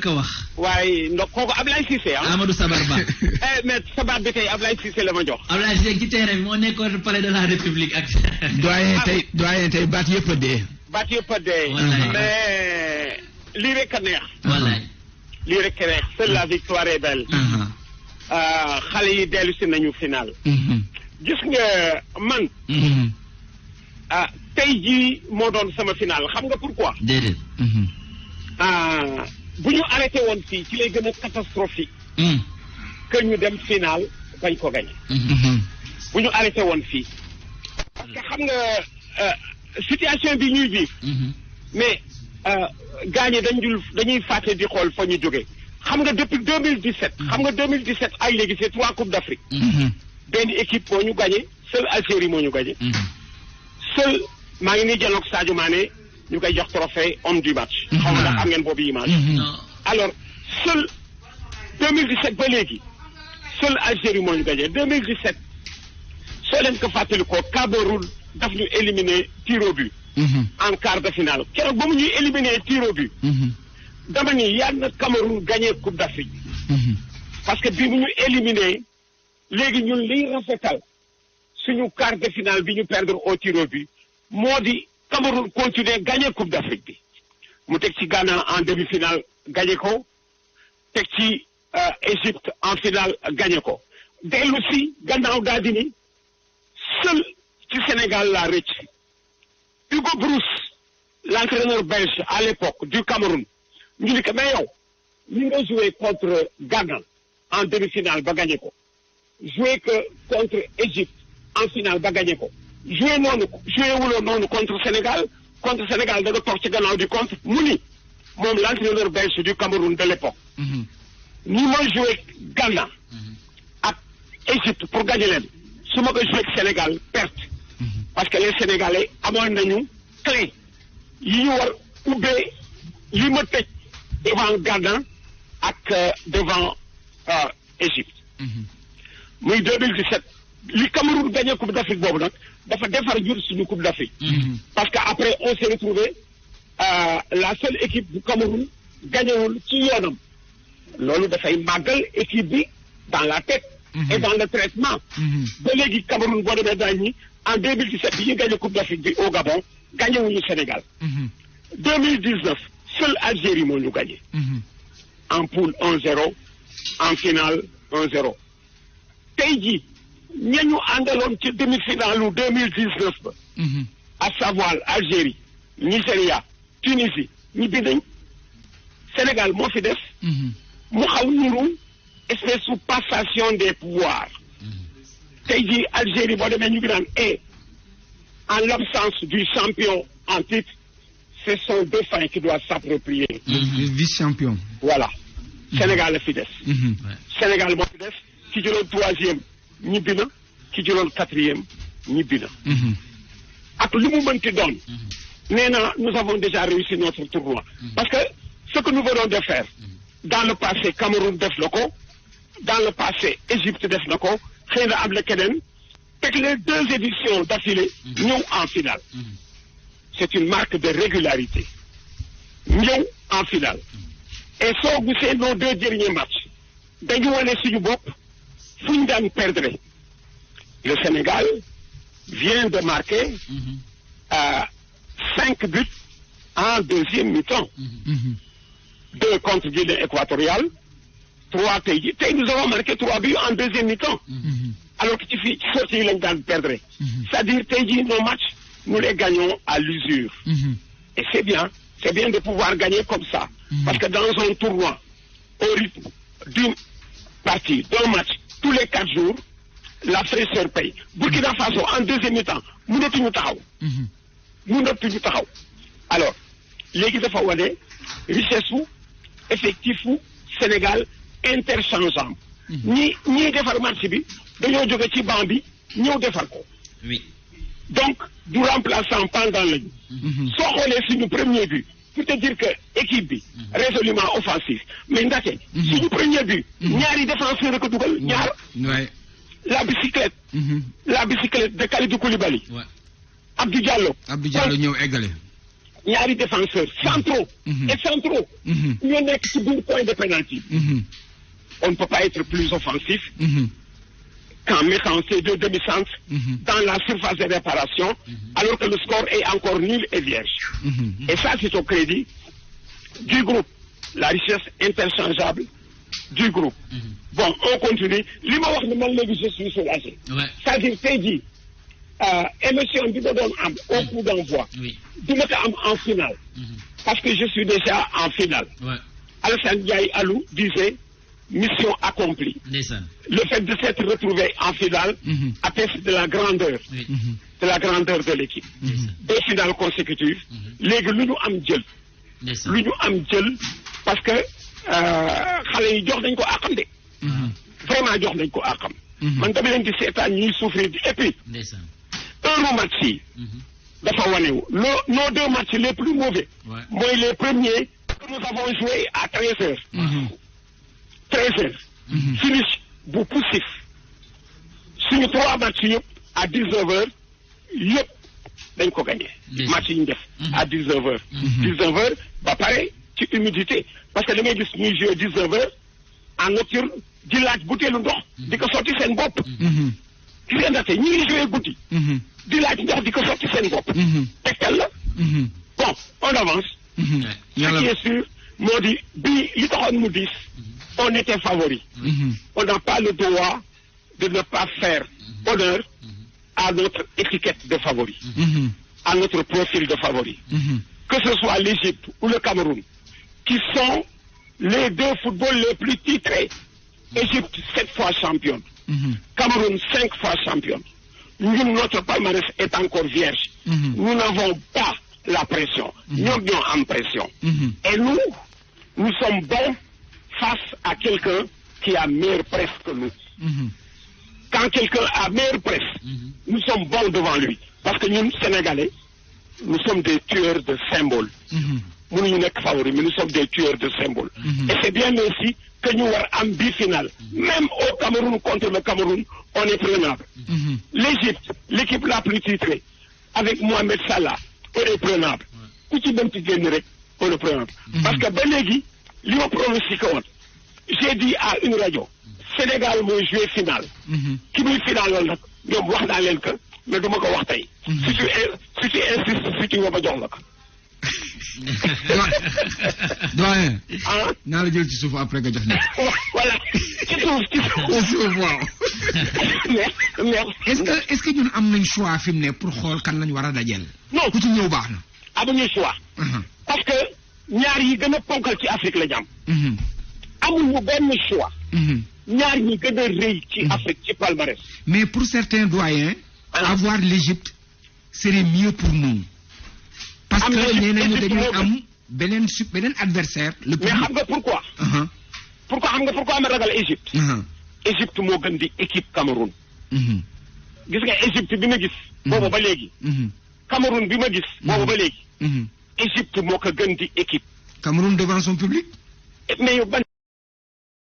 ko wax. waaye ndox kooku Ablaye Cissé ah. Amadou Sabar Ba. mais sabar bi tey Ablaye Cissé la ma jox. Ablaye Cissé ci terrain bi moo nekkoon palais de la République ak. doyen tey baat yëpp a dee. baat yëpp a dee. mais lii rek a neex. wallaay. lii rek a neex seule la victoire est belle. xale yi dellu si nañu final. gis nga man. tey jii moo doon sama final xam nga pourquoi. déedéet. bu ñu arrêté woon fii ci lay gën a catastrophique. que ñu dem final bañ ko gañe. bu ñu arrêté woon fii. parce que xam nga situation bi ñuy vivre. mais gaañe dañuy fàtte di xool fa ñu jógee. xam nga depuis 2017. xam nga 2017 ak léegi c'est 3 coupes d'Afrique. benn équipe moo ñu gagné seul Algérie moo ñu gagné. seul maa ngi nii jëloog Sadio Mané ñu koy jox trophée homme du match. xaw ma ndax am ngeen boobu image. alors seul 2017 ba léegi seul Algérie moo ñu gagné 2017 soo leen ko fàttali ko Cameroun daf ñu éliminé tir au but. en quart de finale keroog ba mu ñuy éliminé tir au but. dama ni yàlla na Cameroun gagné coupe d'Afrique. parce que bi mu ñu éliminé léegi ñun liy rafetal suñu quart de finale bi ñu perdre au tir au but moo di Cameroun continuer gagné coupe d'Afrique bi mu teg ci Ghana en demi-finale gagné ko teg ci Égypte en finale gagné ko dellu si gannaaw daal di ni seul ci Sénégal la rëcc Hugo Brousse l'entraîneur belge à l'époque du Cameroun ñu ni que mais yow ñu nga joué contre Ghana en demi-finale ba gagné ko joué que contre Égypte en finale ba gagné ko joué wuloo noonu contre Sénégal da nga toog ci gannaaw du compte mu ni moom l'entraîneur belge du Cameroun de l'époque ni ma joué Ghana ak Égypte pour gagner leen su ma ko joué ak Sénégal perte parce que les Sénégalais amoon nañu clé yi ñu war ubbee li ma tëj devant Ghana ak devant Égypte muy 2017 li Cameroun gagné coupe d'Afrique boobu nag dafa defar jur suñu coupe d'Afrique parce que après on s'est retrouvé la seule équipe bu Cameroun gagnewul ci yoonam loolu dafay màggal équipe bi dans la tête et dans le traitement ba léegi Cameroun boo demee daañ ñi en 2017 bi ñu gagné coupe d'Afrique bi au Gabon gagnewuñu Sénégal 2019 seul Algérie moo ñu gagné en poule 1-0 en finale 1-0 tey jii ñañu àndaloon ci demi-finale lu 2019 ba à savoir Algérie Nigeria Tunisie ñu bindañ Sénégal moo fi def mu xaw niru espèce de passation des pouvoirs tey jii Algérie boo demee ñu ngi naan en l'absence du champion en titre ce sont deux fins qui doivent s'approprier vice-champion voilà Sénégal la fi des Sénégal moo fi des ki jëloon troisième ñibbi na ki jëloon quatrième ñibbi na ak lu mu mënti doon nee na nous avons déjà réussi notre tournoi parce que ce que nous venons de faire dans le passé Cameroun def na ko dans le passé Égypte def na ko xëy na am la keneen teg les 2 éditions d'affilée ñëw en finale c'est une marque de régularité ñëw en finale et soo gisee nos 2 derniers matchs dañu wane suñu bopp fu ñu daan perdre le Sénégal vient de marquer 5 buts en deuxième mi-temps 2 contre Guinée équatoriale 3 tey nous avons marqué 3 buts en deuxième mi-temps alors que ci sortie yi lañ daan perdre c'est-à-dire tey jii nos matchs nous les gagnons à l'usure et c'est bien de pouvoir gagner comme ça parce que dans un tournoi au rythme d'une partie d'un match tous les 4 jours la fraîcheur paye Burkina Faso en deuxième mi-temps mënatuñu taxaw alors léegi dafa wane richesse u effectif u Sénégal interchangeable ñii defar match bi dañoo jóge ci banc bi ñëw defar ko donc du remplaçant pendant lañu soo xoolee suñu premier but pour te dire que équipe bi résolument offensif mais ndaxte suñu premier but ñaari défenseur a ko dugal ñaar la bicyclette de Kalidou Koulibaly Abdou Diallo ñëw eggale ñaari défenseurs centraux et centraux ñoo nekk ci biir point de pénalty. On ne peut pas être plus offensif qu'en mettant ces deux demi-centres dans la surface de réparation alors que le score est encore nul et vierge. Et ça, c'est au crédit du groupe, la richesse interchangeable du groupe. Bon, on continue. Li ma wax ne man léegi je suis soulagé. C'est-à-dire tey jii émission bi ma doon am au coup d'envoi dina ko am en finale parce que je suis déjà en finale. Alassane Ndiaye Alou disait mission accomplie. Le fait de s'être retrouvé en finale atteste de la grandeur de l'équipe. 2 finales consécutives. Léegi lu ñu am jël. Lu ñu am jël parce que xale yi jox nañ ko àqam de. Vraiment jox nañ ko àqam. Man dama leen di seetaan ñuy souffrir et puis heure match yi dafa wanewu nos 2 matchs les plus mauvais mooy les premiers que nous avons joué à 13h. 13h. Finish bu poussif. Suñu 3 matchs yëpp à 19h yëpp dañ ko gagné. Match yi ñu def à 19h. 19h ba pare ci humidité parce que da ngay gis ñuy joué 19h en nocturne di laaj butéelu ndox di ko sotti seen bopp. Gis nga ndaxte ñi ngi joué guddi. di laaj ndox di ko sotti seen bopp. tegtal la. Bon on avance. Ce qui est sûr moo di bi li taxoon mu diis. On était favori. On n'a pas le droit de ne pas faire honneur à notre étiquette de favori, à notre profil de favori. Que ce soit l'Égypte ou le Cameroun, qui sont les 2 footballs les plus titrés. Égypte 7 fois championne, Cameroun 5 fois championne. Nous, notre palmarès est encore vierge. Nous n'avons pas la pression. Nous avons en pression. Et nous sommes bons face à quelqu'un qui a meilleure presse que nous. Quand quelqu'un a meilleure presse, nous sommes bons devant lui. Parce que nous, Sénégalais, nous sommes des tueurs de symboles. Nous ne sommes pas favoris, mais nous sommes des tueurs de symboles. Et c'est bien aussi que nous avons un bi-final. Même au Cameroun contre le Cameroun, on est prenable. L'Égypte, l'équipe la plus titrée, avec Mohamed Salah, on est prenable. On est prenable. Parce que Benegui, li ma pronostiqué woon j'ai dit à une radio Sénégal mooy joué final. Ki muy final loolu nag ñoom wax naa leen que mais du ma ko wax tey. Si tu insistes si tu nga ma jox la ko. doyen. naa la jël ci suuf après nga jox ñu. Voilà ci suuf waaw. est-ce que ñun am nañ choix fi mu ne pour xool kan lañ war a dajeel. non ku ci ñëw baax na. amuñu choix. parce que ñaar yi gën a ponkal ci Afrique la ñu am. amuñu benn choix. ñaar ñi gën a rëy ci Afrique ci palmarès. mais pour certains doyens. avoir l'Égypte serait mieux pour nous. parce que nee nañu dañuy am beneen adversaire. le plus mais xam nga pourquoi. pourquoi ma ragal Égypte. Égypte moo gën di équipe Cameroun. gis nga Égypte bi ma gis. boobu ba léegi. Cameroun bi ma gis. boobu ba léegi. Égypte moo ko gën di équipe. Cameroun devant son public. mais yow ban